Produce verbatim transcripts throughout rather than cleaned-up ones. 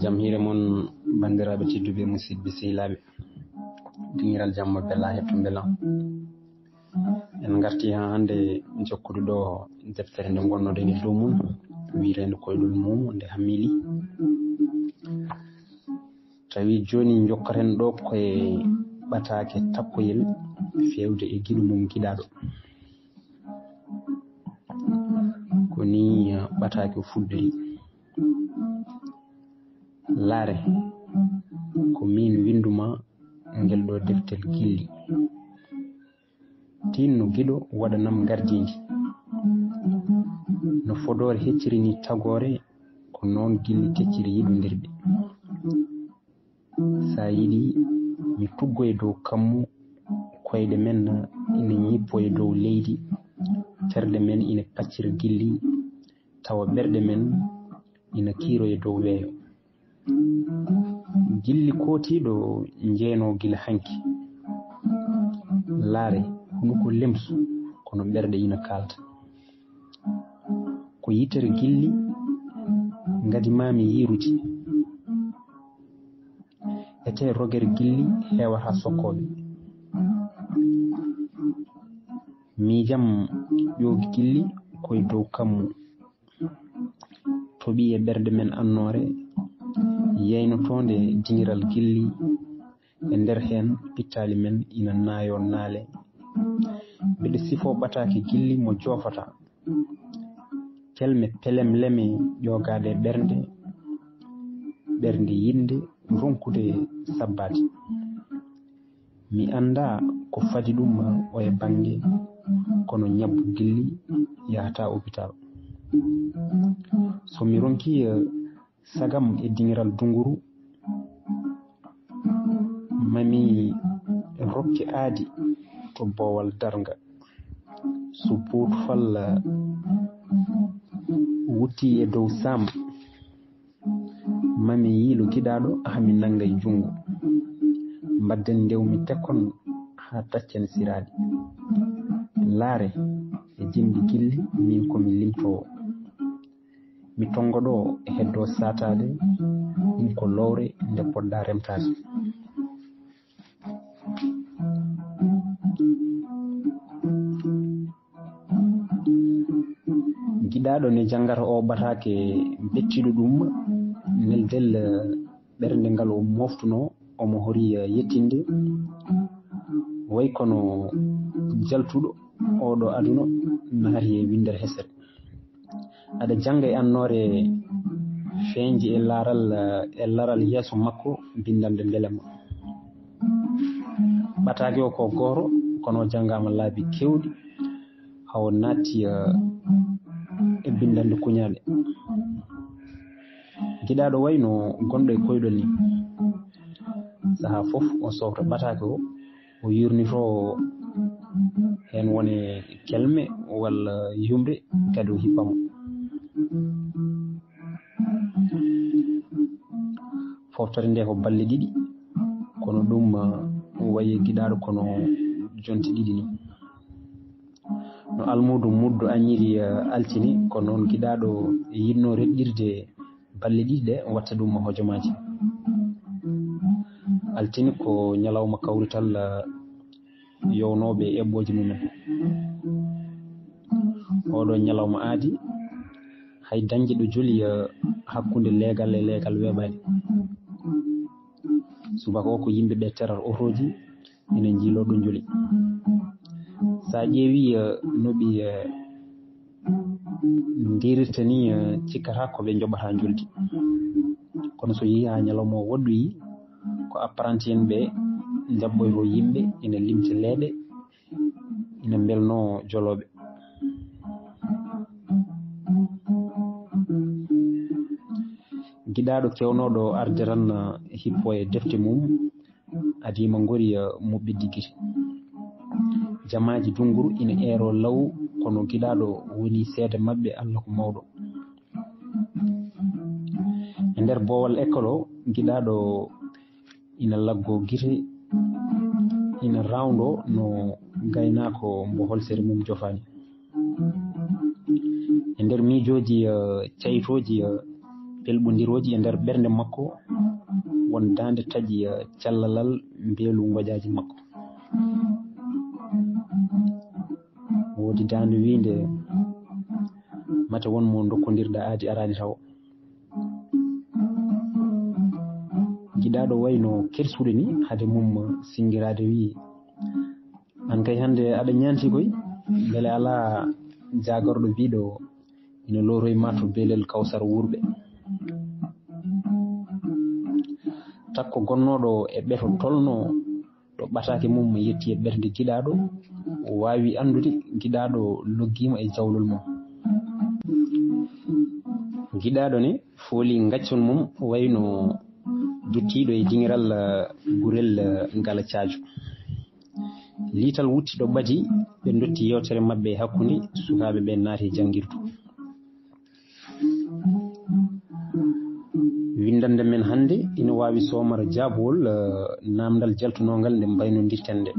Jam hiire mon, banndiraaɓe tedduɓe, musidɓe sehilaaɓe. Dingiral jamma bella hetto mbela. En ngarti haa hannde jokkude ɗo deftere nde ngonnoɗen e dow mum, wiyeteende Koyɗol mum nde Hammili. Tawi jooni njokkaten ɗo koye ɓataake tappoyel feewde e giɗo mum giɗaaɗo. Ko ni, uh, ɓataake o fuɗɗori. Laare, ko min winnduma ngel ɗo deftel gilli. Tinno giɗo waɗanam ngardiindi. No fodoore hecciri ni tagoore, ko noon gilli kecciri yiɗondirɓe. Sa yiɗi mi tuggoye dow kammu, koyɗe men ina ñippoye dow leydi, terɗe men ina paccira gilli, tawa ɓerɗe men ina kiiroye dow weeyo. Gilli kootiiɗo njeeno gila hanki. Laare, hunuko lemsu, kono ɓerɗe ina kaalta. Ko yitere gilli ngadi maami yiirude. Ete rogere gilli heewata sokkooɓe. Miijam ƴoogi gilli koye dow kammu. Toɓi e ɓerɗe men annoore, yeynotoonde dingiral gilli, e nder heen pittaali men ina naayo naale. Mbeɗe sifoo ɓataake gilli mo joofata. Kelme pelemleme ƴoogaade e ɓernde, ɓernde yiɗnde ronkude sabbaade. Mi anndaa ko fadi ɗum o e bannge, kono ñabbu gilli yahataa opitaal. So mi ronkii, eh, sagam e dingiral dunguru, mami rokke aadi to boowal darnga. So buutu falla wutti e dow saam, mami yiilo giɗaaɗo, hami nannga e junngo. Mbadden ndewmi tekkon haa taccen siraaɗi. Laare e jimɗi gilli, min ko mi limtoowo. Mi tonngo ɗo e heddo saataade, ɗum ko lowre nde poɗɗa remtaade. Giɗaaɗo ne janngata o ɓataake bettiiɗo ɗum, neldel ɓernde ngal o moftuno, omo hori yettinde. Way kono jaltuɗo oɗo aduna naati e winndere hesere. Aɗa jannga e annoore feeñde e laral, e laral yeeso makko binndannde mbelema. Ɓataake o ko gooto, kono o janngaama laabi keewɗi, hawo naatti, eh, e binndannde kuñaaɗe. Giɗaaɗo wayno gonɗo e koyɗol ni. Sahaa fof o softa ɓataake o, o yurnitoo heen wone kelme walla yumre, kadi o hippamo. Foftare nde ko balle ɗiɗi, kono ɗum, uh, wayi giɗaaɗo kono jonte ɗiɗi ni. No almuudo muddo añiri, uh, altini, ko noon giɗaaɗo yiɗno reɗɗirde balle ɗiɗi ɗe, watta ɗum hojomaaji. Altini ko ñalawma kawrital, uh, yownooɓe e eɓɓooji mumen. Oɗo ñalawma aadi, hay dañde ɗo joli, eh, hakkunde leegal e leegal weeɓaani. Subaka o ko yimɓe ɓe terar otooji ina njiiloo ɗo joli. So a ƴeewi, eh, no ɓe, eh, ndirirta ni, eh, cikkata ko ɓe njoɓata njoldi. Kono so yehi haa ñalawma o waɗɗoyi, ko apprenti en ɓe njaɓɓoyto yimɓe ina limta leeɗe, ina mbelnoo jolooɓe. Giɗaaɗo kewnooɗo arde tan hippo e defte mum, adiima ngori muɓɓe digiri. Jamaaji dunguru ina eero law, kono giɗaaɗo woni seede maɓɓe, Allah ko mawɗo. E nder boowal ekkol o, giɗaaɗo ina laggo gite, ina raawndo no gaynaako mbo holsere mum jofaani. E nder miijooji, eh, caytooji, eh, pelɓondirooji e nder ɓernde makko, won daande taƴi, eh, callalal mbeelu ngoƴaaji makko. Woodi daande wiinde, mate won mo ndokkondirɗa aadi araani tawo. Giɗaaɗo wayno kersuɗo ni, hade mum singiraade wi'i, "An kay hannde aɗa ñaanti koy, mbele alaa jaagorɗo biiɗo ina looroy ma to beelel Kawsar wuurɓe." Takko gonnooɗo e ɓeto tolno ɗo ɓataake mum yetti e ɓernde giɗaaɗo, o waawi anndude giɗaaɗo loggiima e jawlol mum. Giɗaaɗo ne fooli ngaccol mum wayno duttiiɗo e diŋiral, eh, gurel, eh, ngala caajo. Liital wutti ɗo ɓadi, ɓe ndotti yewtere maɓɓe e hakkunde, sukaaɓe ɓe naati e janngirdu. Winndannde men hannde ina waawi soomara jaabuwol, eh, naamndal jaltunoongal nde mbaynondirten nde.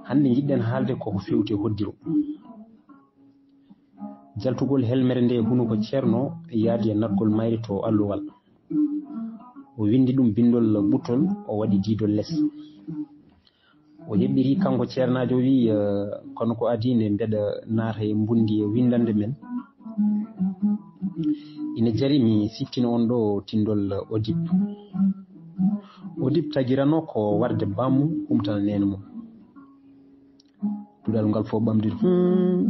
Hannde njiɗɗen haalde koko fewti e hoddiro. Jaltugol helmere nde hunuko Ceerno yaadi e natgol mayre to alluwal. O winndi ɗum binndol ɓuttol, o waɗi diidol les. O yeɓɓiri kanko ceernaajo, o wi'i, eh, "Kono ko adii nde mbeɗa naata e mbundi e winndannde men. Ina jari mi siftino on ɗo tinndol Odip." Odip tagirano ko warde bammu humtana neene mum. Duɗal ngal fof ɓamdi. Hmm.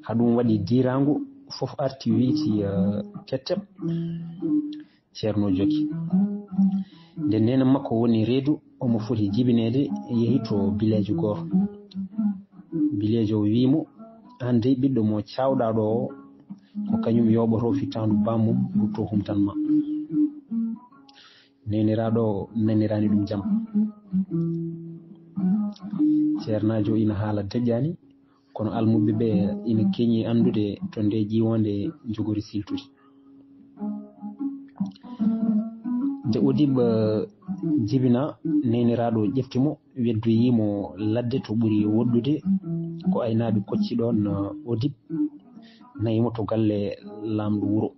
Haɗum waɗi diiraango fof arti wiyti, eh, tettep. Ceerno jogi. Nde neene makko woni reedu, omo foti jibineede, yehi to bileejo gooto. Bileejo o wi'i mo, "Aan dey ɓiɗɗo mo caawɗaa ɗo o, ko kañum yooɓoto fittaandu bammum, rutto humtan ma." Neeniraaɗo o naniraani ɗum jam. Ceernaajo ina haala deƴƴaani, kono almuɓɓe ɓe ina keñi anndude to nde ƴiiwoonde jogori siltude. Nde Odib, eh, jibina, neeniraaɗo ƴefti mo, weddoyii mo ladde to ɓuri woɗɗude, ko aynaaɓe kocci ɗoon, eh, Odib, nayi mo to galle laamɗo wuro.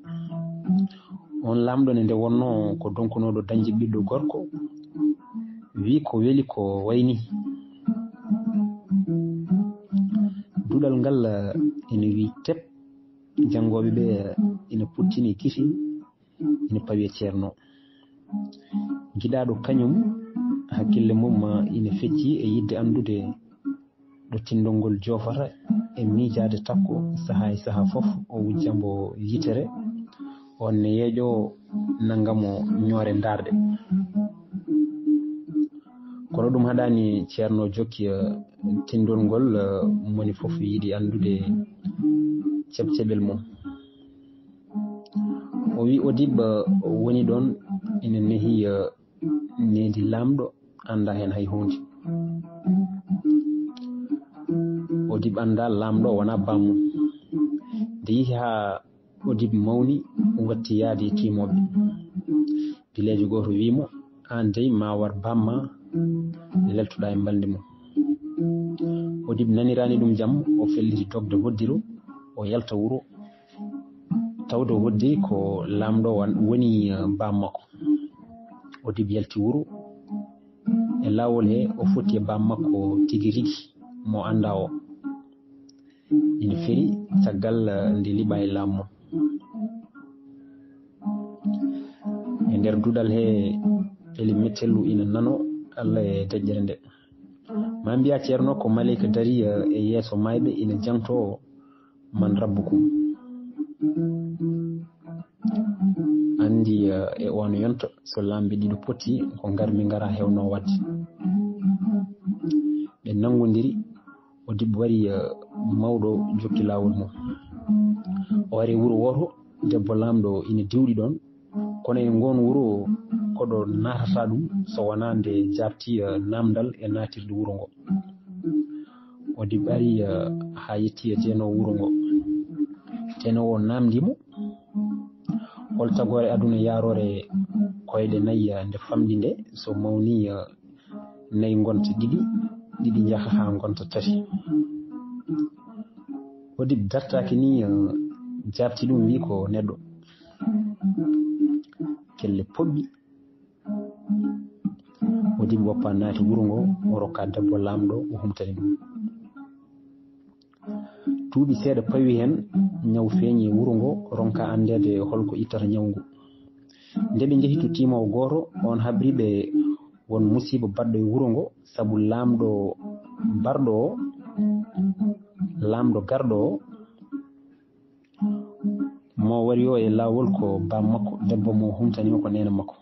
On laamɗo ne, nde wonnoo ko donkunooɗo dañde ɓiɗɗo gorko, wi'i ko weli ko wayni. Duɗal ngal, eh, ina wi'i tep, janngooɓe ɓe, eh, ina puttini kisi, ina pawi e Ceerno. Giɗaaɗo kañum, hakkille mum, eh, ina fecci e yiɗde anndude ɗo tinndol ngol joofata e miijaade takko sahaa e sahaa fof, o wujja mbo yitere, on ne yeeƴo nannga mo ñoore ndaarde. Kono ɗum haɗaani Ceerno jokki, eh, tinndol ngol, eh, moni fof yiɗi anndude ceɓceɓel mum. O wi Odib, eh, woni ɗoon ina nehi, eh, neendi laamɗo, annda heen hay huunde. Odib annda laamɗo wona bammum. Nde yehi haa Odib mawni, watti yaade e tiimooɓe. Bileejo gooto wi mo, "Aan dey ma war bamma, leltoɗaa e mbalndi mum." Odib naniraani ɗum jam, o felliti dogde hoddiro, o yalta wuro, tawde o hoddiri ko laamɗo wan-, woni, eh, bammakko. Odib yalti wuro. E laawol he, o foti e bammakko tigi rigi mo annda o. Ina feri caggal, eh, nde liɓa e laamum. E nder duɗal he, peli mettellu ina nano Allah e deƴƴere nde. Ma mbiya Ceerno ko maleyka dari, eh, e yeeso mayɓe ina jangto, "Man rabbukum?" Anndi, eh, e on yonto, so laamɓe ɗiɗo poti, ko ngar mi ngara hewno waɗde. Ɓe nanngondiri, Odib wari, eh, mawɗo jokki laawol mum. O ari wuro wooto, debbo laamɗo ina diwɗi ɗoon, kono e ngoon wuro ko ɗo naatata ɗum so wonaa nde jaabti, eh, naamndal e naatirde wuro ngo. Odib ari, eh, haa yetti e deenoowo wuro ngo. Deenoowo o naamndii mo, "Hol tagoore aduna yaaroore koyɗe nayi, eh, nde famɗi nde, so mawni, eh, nayi ngonta ɗiɗi, ɗiɗi njaha haa ngonta tati?" Odib dartaaki ni, eh, Jaabti ɗum, wi ko neɗɗo. Kelle poɓɓi. O diɓi woppa naati wuro ngo, o rokka debbo laamɗo, o humtani ɗum. Duuɓi seeɗa pawi heen, ñaw feeñi e wuro ngo, ronka anndeede holko ittata ñaw ngu. Nde ɓe njehi to tiimoowo gooto, oon habri ɓe won musiiba baɗɗo e wuro ngo, sabu laamɗo barɗo o, laamɗo garɗo o, mo wari o e laawol ko baam makko, debbo mo humtani o ko neene makko.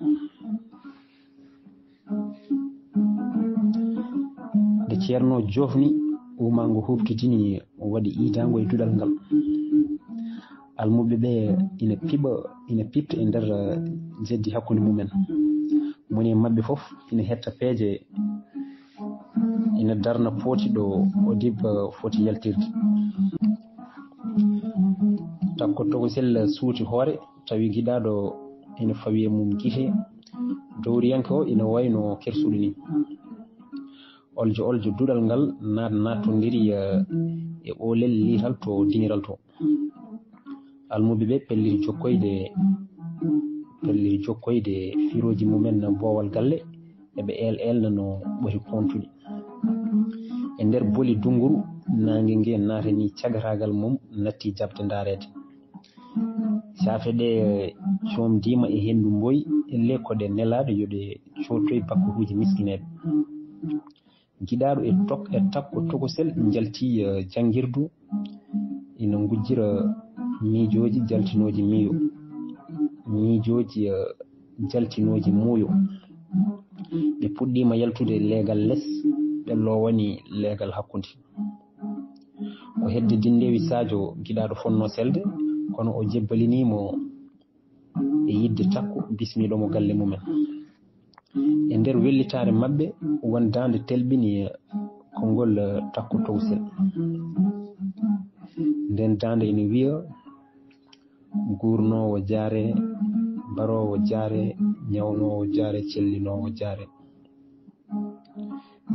Nde Ceerno joofni, wumaango huuɓtidini, waɗi iidaango e duɗal ngal. Almuɓɓe ɓe ina piɓa, ina piɓta e nder, eh, jeddi hakkunde mumen. Moni e maɓɓe fof ina hetta peeje, ina darna pooti ɗo o dibba foti yaltirde. Takko Togosel suuti hoore, tawi giɗaaɗo ina fawi e mum gite. Dowriyanke o ina wayno kersuɗo ni. Oljo oljo duɗal ngal naat-, naattondiri, eh, e ɓoolel liital to diŋiral to. Almuɓɓe ɓe pelliti jokkoyde, pelliti jokkoyde firooji mumen boowal galle, eɓe el-, elna no ɓuri kontuɗi. E nder boli dunguru, naange nge naatani cagataagal mum, natti jaɓde ndaareede. Caafe ɗe coomdiima e henndu mboy, e lekko ɗe nelaaɗo yo ɗe coottoy bakkuruuji miskineeɓe. Giɗaaɗo e tok-, e takko tokosel njalti, eh, janngirdu, ina ngujjira miijooji jaltinooji miiyo, miijooji, eh, jaltinooji muuyo. Ɓe puɗɗiima yaltude leegal les, ɓe loowani leegal hakkunde. Ko hedde dindeewi Sadio giɗaaɗo fonnoo selde, kono o jebbalinii mo e yiɗde takko bismiiɗo mo galle mumen. E nder wellitaare maɓɓe, won daande telɓini konngol, eh, takko towsel. Nden daande ina wiya, guurnoowo jaare, baroowo jaare, ñawnoowo jaare, cellinoowo jaare.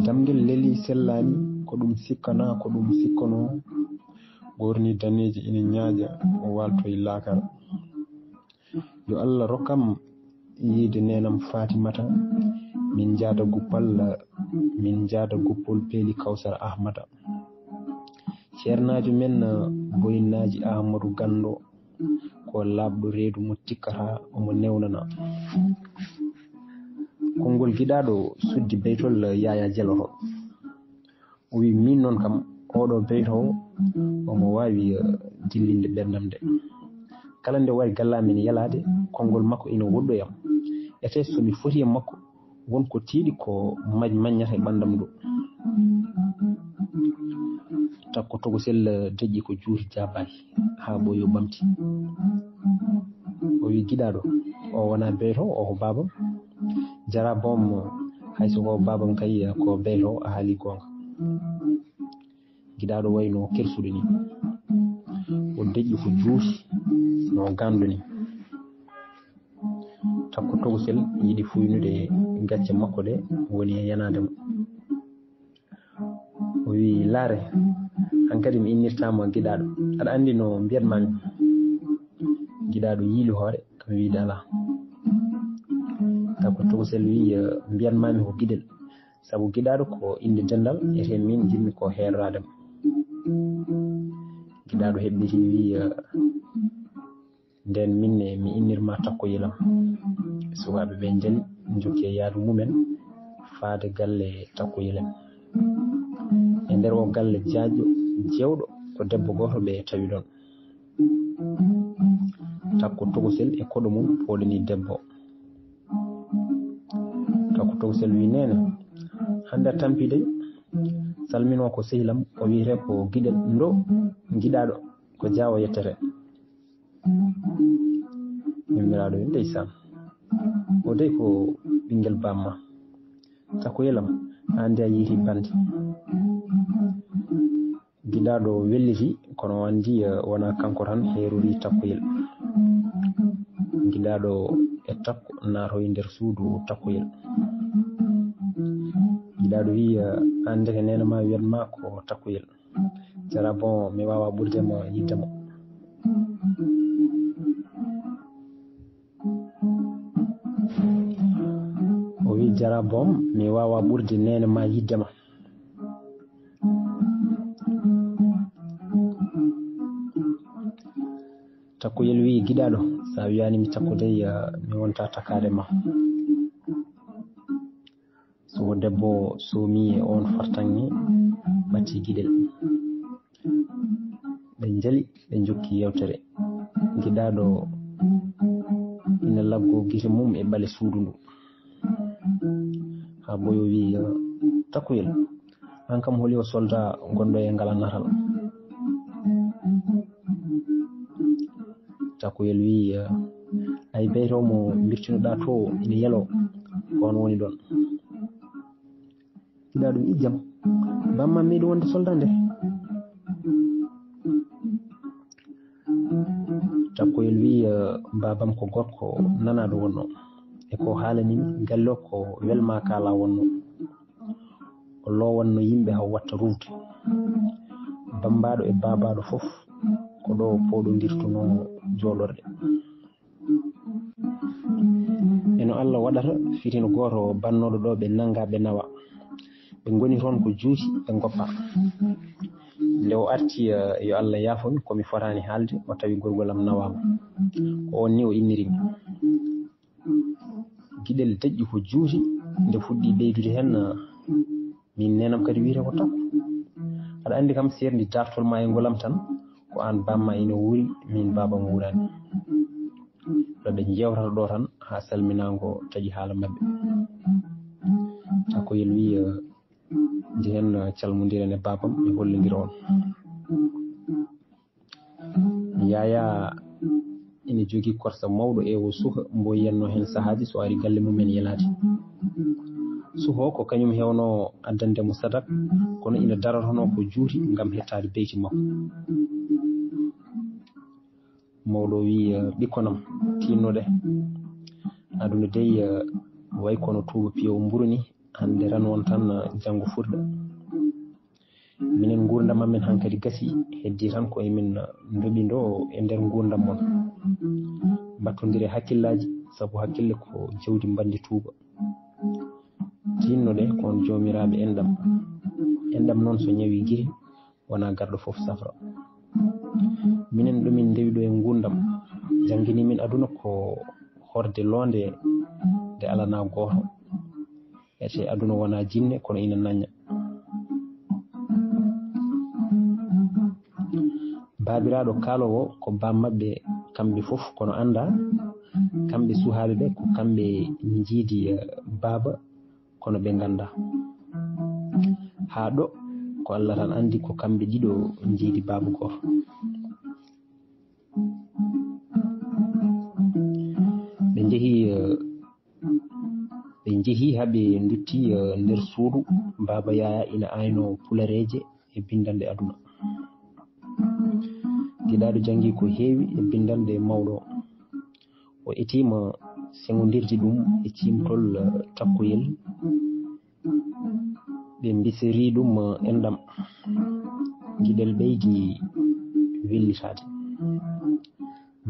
Damngel leli sellaani, ko ɗum sikkana, ko ɗum sikkanoo. Goorni daneeji ina ñaaƴa, o waaltoyi laakara. Yo Allah rokkam yiide neenam Fatimata, min njaada guppal, min njaada guppol peeli Kawsara Ahmada. Ceernaajo men, boyinnaaji Ahmadu Ganndo, ko laaɓɗo reedu mo tikkata, omo newnana. Konngol giɗaaɗo suddi beytol Yaya Jeloto. O wi, min noon kam, oɗo beytoowo, omo waawi, eh, dillinde ɓerndam de. Kala nde wari galla amen yalaade, konngol makko ina woɗɗoyam. Ete so mi foti e makko, won ko tiiɗi ko maj-, maññata e ɓanndam ɗo. Takko tokosel, eh, deƴƴi ko juuti jaabaaki, haa ɓooyi o ɓamti. O wi, giɗaaɗo, o wonaa beytoowo, o ko baabam. Jaraboom, hay so ko baabam kay, ko beytoowo, a haali goonga. Giɗaaɗo wayno kersuɗo ni. O deƴƴi ko juuti, no ganndo ni. Takko tokosel yiɗi fuynude gacce makko ɗe woni e yanaade mo. O wi, laare, hankadi mi innirtaama giɗaaɗo. Aɗa anndi no mbiyatmaami? Giɗaaɗo yiili hoore, kam wiide alaa. Takko tokosel wi, eh, mbiyatmaami ko giɗel. Sabu giɗaaɗo ko innde denndal, ete min njiɗmi ko heeroraade mo. Giɗaaɗo heɓɓiti wi, eh, nden min ne mi innirma takkoyel am. Sukaaɓe ɓe njali, njokki e yaadu mumen faade galle takkoyel en. E nder o galle jaajɗo, jewɗo, ko debbo gooto ɓe tawi ɗon. Takko tokosel e koɗo mum pooɗani debbo. Takko tokosel wi, neene, hannde a tampi dey. Salmino ko sehil am, o wiyetee ko Giɗel Ndo, giɗaaɗo, ko Jaawo yettete. Mimmiraaɗo wi, ndeysaan. O dey ko ɓinngel bamma. Takkoyel am, aan de a yiiti bandi. Giɗaaɗo welliti, kono o anndi, eh, wonaa kanko tan heerori takkoyel. Giɗaaɗo e takko naatoyi nder suudu takkoyel. Giɗaaɗo wi, eh, aan ndeke neene ma wiyat ma ko takkoyel. Jara bon, mi waawa ɓurde mo yidde mo. Jara boom, mi waawa ɓurde neene ma yidde ma. Takkoyel wi'i, "Giɗaaɗo, so a wi'aani mi takko dey, eh, mi wonta takaade ma." Suho debbo soomi e oon fartaŋŋe, ɓati giɗel. Ɓe njali, ɓe njokki yeewtere. Giɗaaɗo ina laggoo gite mum e ɓale suudu ndu. Haa Boyo wi'i, "Takkoyel, aan kam holi o solda gonɗo e ngal annatal?" Takkoyel wi'i, "Ay, beyto mo mbirtinoɗaa to ina yelo, ko oon woni ɗoon." Giɗaaɗo wi'i, "Jam, bamma meeɗi wonde solda nde?" Takkoyel wi'i, "Baabam ko gorko nanaaɗo wonno, e ko haalani mi galle o ko welma kaala wonno. O loowanno yimɓe haw watta ruwde. Bammbaaɗo e baabaaɗo fof ko ɗo pooɗondirtunoo jooɗorde. E no Allah waɗata, fitina gooto bannooɗo ɗo ɓe nannga, ɓe nawa. Ɓe ngoni toon ko juuti, ɓe ngoppa. Nde o arti, eh, yo Allah yaafo mi, ko mi fotaani haalde, o tawi gorgol am nawaama. Ko oon ni o inniri mi." Giɗel deƴƴi ko juuti, nde fuɗɗi ɓeydude heen, min neenam kadi wiyetee ko Takko. Aɗa anndi kam, seerndi daartol ma e ngolam tan, ko aan bamma ina wuuri, min baabam wuuraani. Ɗo ɓe njeewtata ɗo tan, haa salminaango taƴi haala maɓɓe. Takkoyel wi'i, "Njehen, calmondiren e baabam, ɓe hollondira on." Yaayaa ina jogii korsa mawɗo e o suka, mbo yiyanno heen sahaaji so ari galle mum en yelaade. Suka o ko kañum heewno addande mo sadak, kono ina darotono ko juuti ngam hettaade beyti makko. Mawɗo wi'i, "Ɓikkonam, tiinnoɗe. Aduna dey, way kono tuuba piyo mburu ni, hannde tan won tan, janngo furda. Minen nguurndam amen hankadi gasi, heddii tan ko emin ndoɓi ndo e nder nguurndam mon. Mbattondire hakkillaaji, sabu hakkille ko jawdi mbanndi tuuba. Tiinnoɗe ko on joomiraaɓe enɗam. Enɗam noon so ñawi giri, wonaa garɗo fof safra. Minen ɗo min ndewi ɗo e nguurndam, janngini min aduna ko horde loonde nde alanaa gooto. Ete aduna wonaa jinne, kono ina naña." Baabiraaɗo kaaloowo ko baam maɓɓe kamɓe fof, kono anndaa kamɓe suhaaɓe ɓe ko kamɓe njiidi, eh, baaba, kono ɓe nganndaa. Haa ɗo ko Allah tan anndi ko kamɓe ɗiɗo njiidi baaba gooto. Ɓe njehi, eh, ɓe njehi haa ɓe ndutti, eh, nder suudu. Baaba Yaya ina ayno pulareeje e binndanɗe aduna. Giɗaaɗo janngi ko heewi e binndanɗe mawɗo. O etiima seŋondirde ɗum e ciimtol, eh, Takkoyel. Ɓe mbisiri ɗum, eh, enɗam. Giɗel ɓeydi wellitaade.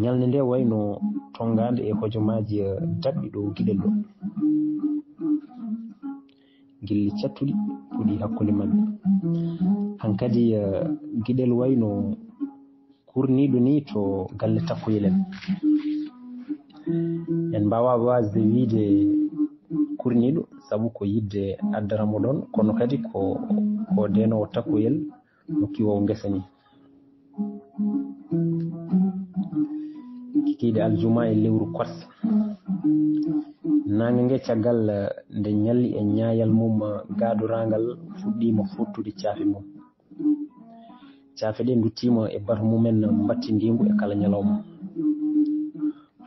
Ñalnde nde wayno tonngaande e hojomaaji, eh, daɓɓi ɗo giɗel ɗo. Gilli cattuɗi puɗi hakkunde maɓɓe. Hankadi, eh, giɗel wayno kurniiɗo ni to galle Takkoyel en. En mbaawaa waasde wiyde kurniiɗo, sabu ko yiɗde addata mo ɗoon, kono kadi ko, ko deenoowo Takkoyel no kiwoowo ngesa ni. Kikiiɗe aljuma e lewru korse. Naange nge caggal nde ñalli e ñaayal mum gaadoraangal fuɗɗiima fottude caafe mum. Caafe ɗe nduttiima e batu mumen mbattindiingu e kala ñalawma.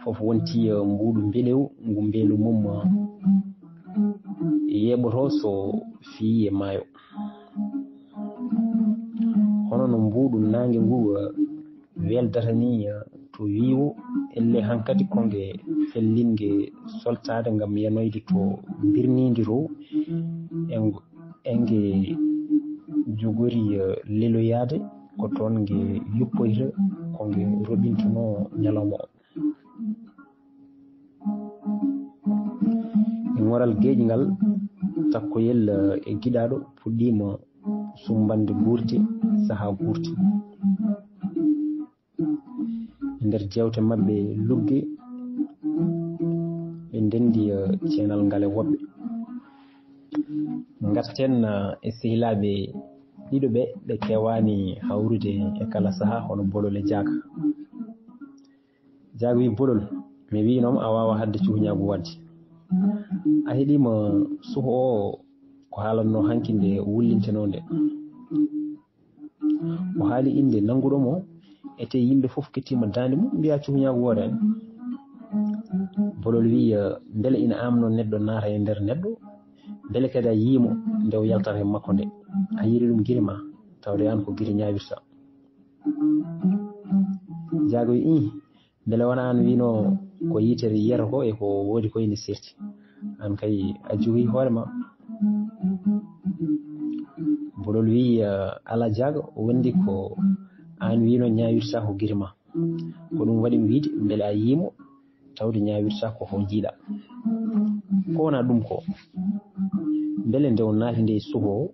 Fof wonti, eh, mbuuɗu mbeɗewu ngu mbeelu mum, eh, yeeɓoto so fii e maayo. Hono no mbuuɗu naange ngu, eh, weldata ni, eh, to wiiwo, elle hankadi ko nge fellinnge soltaade ngam yanoyde to birniindi to, e ngo, e nge jogori, eh, leloyaade, ko toon nge yuppoyta, ko nge roɓintunoo ñalawma o. Waral geeƴngal takkoyel e giɗaaɗo puɗɗiima sumbande guurti, sahaa guurti. E nder jeewte maɓɓe lugge, ɓe ndenndi ceenal ngal e woɓɓe. Ngarten e sehilaaɓe ɗiɗo ɓe, ɓe keewaani hawrude e kala sahaa, hono Bolol e Jaaka. Jaaka wi Bolol, mi wiinoo ma a waawaa haɗde cuhuñaagu waɗde. A heɗiima suhu o ko haalannoo hanki nde wullintenoo nde. O haali innde nannguɗo mo, ete yimɓe fof kettiima daande mum, mbiya cuhuñaagu woodaani. Bolol wi, mbele ina aamnoo neɗɗo naata e nder neɗɗo, mbele kadi a yii mo nde o yaltata e makko nde. A yiiri ɗum gite ma, tawde aan ko gite ñaawirta. Jaaka wi, ih, mbele wona aan wiinoo ko yitere yiyata ko e ko woodi ko ina serti. Aan kay a juhoyi hoore ma. Bolol wi, alaa Jaaka, wondi ko aan wiinoo ñaawirta ko gite ma. Ko ɗum waɗi mi wiide mbele a yii mo, tawde ñaawirta ko ko jiiɗa. Ko wona ɗum ko, mbele nde o naati nde e suhu o,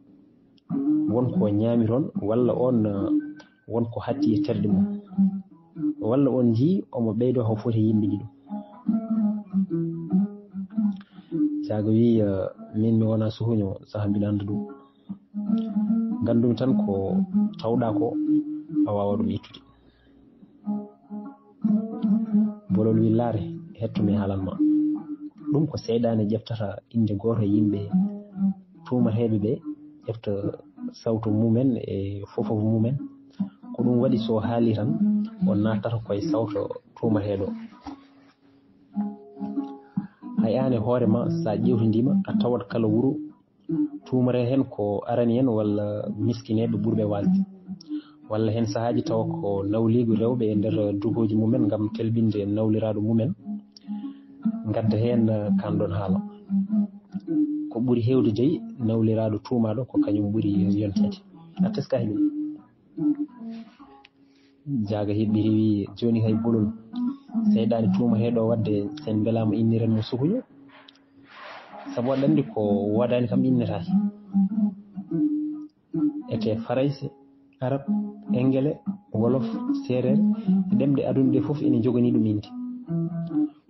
won ko ñaami toon, walla oon, eh, won ko hatti e terɗe mum, walla on njii omo ɓeydoo ko foti e yimɓe ɗiɗo. Jaaka wi, eh, min mi wona suhuño saha mbiɗa annda ɗum. Nganndumi tan ko tawɗa ko a waawa ɗum ittude. Bolol wi laare, hetto mi haalan ma. Ɗum ko seyɗaane ƴeftata innde gooto e yimɓe tuumateeɓe ɓe, ƴefta sawto mumen e fofof mumen. Ko ɗum waɗi so haali tan, o nattata koye sawto tuumateeɗo. Hay aan e hoore ma, so a ƴeewtindiima, a tawat kala wuro tuumoree heen ko arani en walla miskineeɓe ɓurɓe waasde. Walla heen sahaaji tawa ko nawliigu rewɓe e nder dugooji mumen ngam telɓinde nawliraaɗo mumen. Ngadda heen, eh, kaan ɗoon haala. Ko ɓuri heewde dey, nawliraaɗo tuumaaɗo ko kañum ɓuri yonteede. A teskaaki ɗum. Jaaka heɓɓiti wi, jooni kay Bolol, seyɗaani tuumateeɗo waɗde sen mbelaama inniren mo sukuño. Sabu aɗa anndi ko woodaani kam innetaake. Ete Farayse, Arab, Engele, Wolof, Seereer, e ɗemɗe aduna ɗe fof ene njoganii ɗum innde.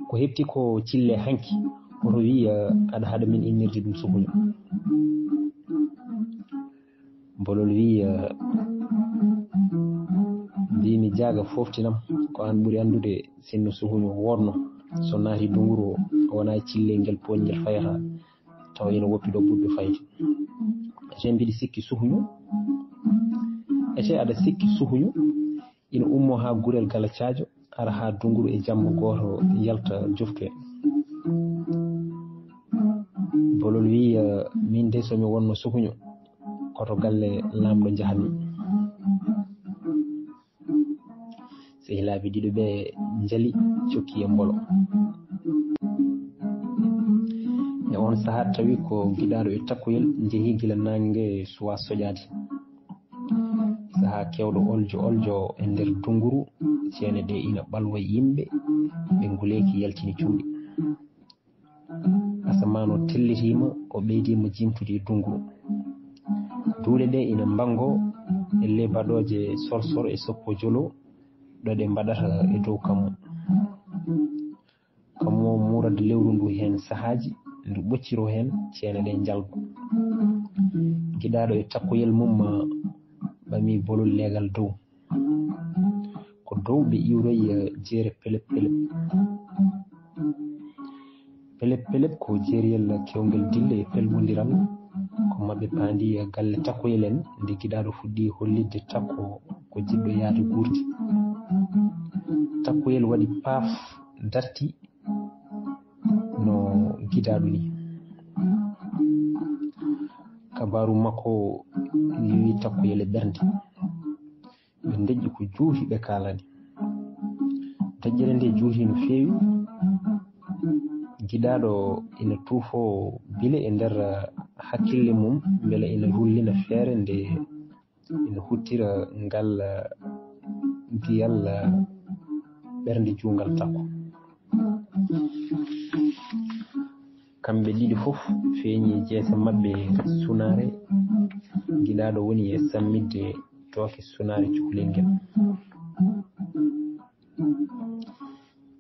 Ko heɓti ko cille hanki, woto wi, eh, aɗa haɗa min innirde ɗum sukuño. Bolol wi, eh, mbimi Jaaka foftinam, ko aan ɓuri anndude sinno sukuño woodno. So naati dunguru o, wona e cillel ngel pooƴngel fayata, tawa ina woppi ɗo ɓurɓe fayde. Ete mbiɗi sikki sukuño, ete aɗa sikki sukuño, ina ummo haa gurel Gala Caajo, ara haa dunguru e jamma gooto yalta joftoya. Bolol wi, eh, min de so mi wonno sukuño, ko to galle laamɗo njahatmi. Sehilaaɓe ɗiɗo ɓe njali, cokki e mbolo. E oon sahaa tawi ko giɗaaɗo e takkoyel njehi gila naange suwaa soƴaade. Sahaa keewɗo oljo oljo e nder dunguru, ceene ɗe ina ɓalwa yimɓe, ɓe nguleeki yaltini cuuɗi. Asamaan o tellitiima, o ɓeydiima jimtude e dunguru. Duule ɗe ina mbanngo e ley baɗooje sorsor e soppo jolo, ɗo ɗe mbaɗata e dow kammu. Kammu o muurata lewru ndu heen sahaaji, ndu ɓocciroo heen, ceene ɗe njalba. Giɗaaɗo e takkoyel mum ɓami Bolol leegal dow. Ko dow ɓe iwroyi, eh, jeere Pelep Pelep. Pelep Pelep ko jeeriyel keewngel dille e pelɓondiral. Ko maɓɓe paandi, eh, galle takkoyel en, nde giɗaaɗo fuɗɗi hollitde takko ko jiɗɗo yahde guurti. Takkoyel waɗi paaf, darti no giɗaaɗo ni. Kabaaru makko yowi takkoyel e ɓernde. Ɓe ndeƴƴi ko juuti ɓe kaalani. Deƴƴere nde juuti no feewi. Giɗaaɗo ina tuufo bile e nder hakkille mum, mbele ina rullina feere nde ina huttira ngal, eh, giyal, eh, ɓernde juungal takko. Kamɓe ɗiɗi fof feeñi jeese maɓɓe sunaare. Giɗaaɗo woni e sammitde tooke sunaare cukalel ngel.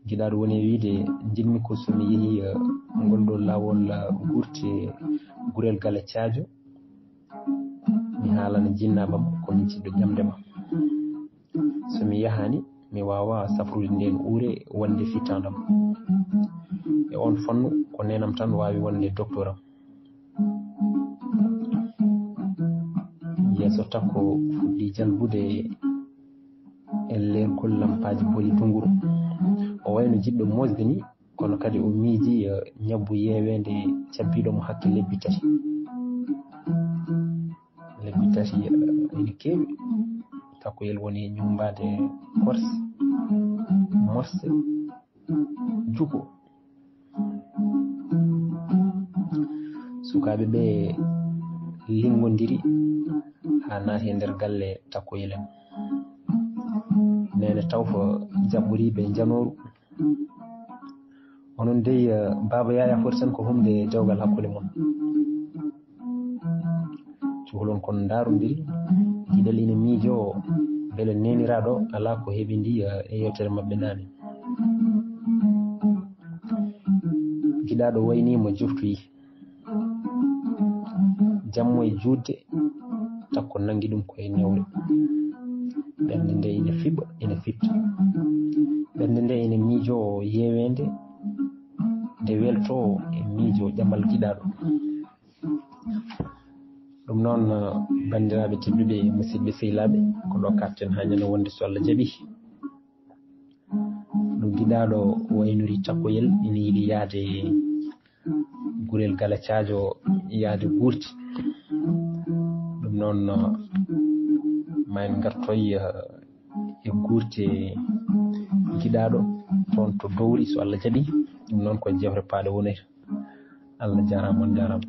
Giɗaaɗo woni e wiyde, "Njiɗmi ko so mi yehii, eh, ngol ɗoo laawol, eh, gurti gurel Gala Caajo, mi haalana jinnaaɓe am ko mi jiɗɗo ƴamde ma. So mi yahaani, mi waawaa safrude ndeen uure wonde fittaandu am. E oon fannu, ko neenam tan waawi wonde doktoor am." Yeeso Takko fuɗɗi jalbude e leergol lampaaji boli dunguru. O wayno jiɗɗo moosde ni, kono kadi o miiji, eh, ñabbu yeeweende cabbiiɗo mo hakke lebbi tati. Lebbi tati, eh, ene keewi. Takkoyel woni ñuumbaade korse, morse, juko. Sukaaɓe ɓe liŋngondiri haa naati e nder galle Takkoyel en. Neene Tawfo jaɓɓori ɓe njanooru. "Onon dey, eh, Baaba Yaya foti tan ko humde dewgal hakkunde mon." Cukalon kon ndaarondiri, giɗel ina miijoo mbele neeniraaɗo alaa ko heɓi ndi, eh, e yeewtere maɓɓe naane. Giɗaaɗo wayni mo joftoyi. Jammo e juutde, Takko nanngi ɗum ko e newre. Ɓernde nde ina fiɓa, ina fiɓta. Ɓernde nde ina miijoo yeeweende, nde weltoo e miijoo ƴamal giɗaaɗo. Ɗum noon, banndiraaɓe tedduɓe, musidɓe sehilaaɓe, ko ɗo kaaɗten haa ñande wonde so Allah jaɓi. No giɗaaɗo waynori Takkoyel ina yiɗi yahde gurel Gala Caajo, yahde gurti. Ɗum noon, ma en ngartoy, eh, e gurte giɗaaɗo toon to Dowri, so Allah jaɓi. Ɗum noon ko e jewte paaɗe wonata. Allah jaaraama, on jaaraama.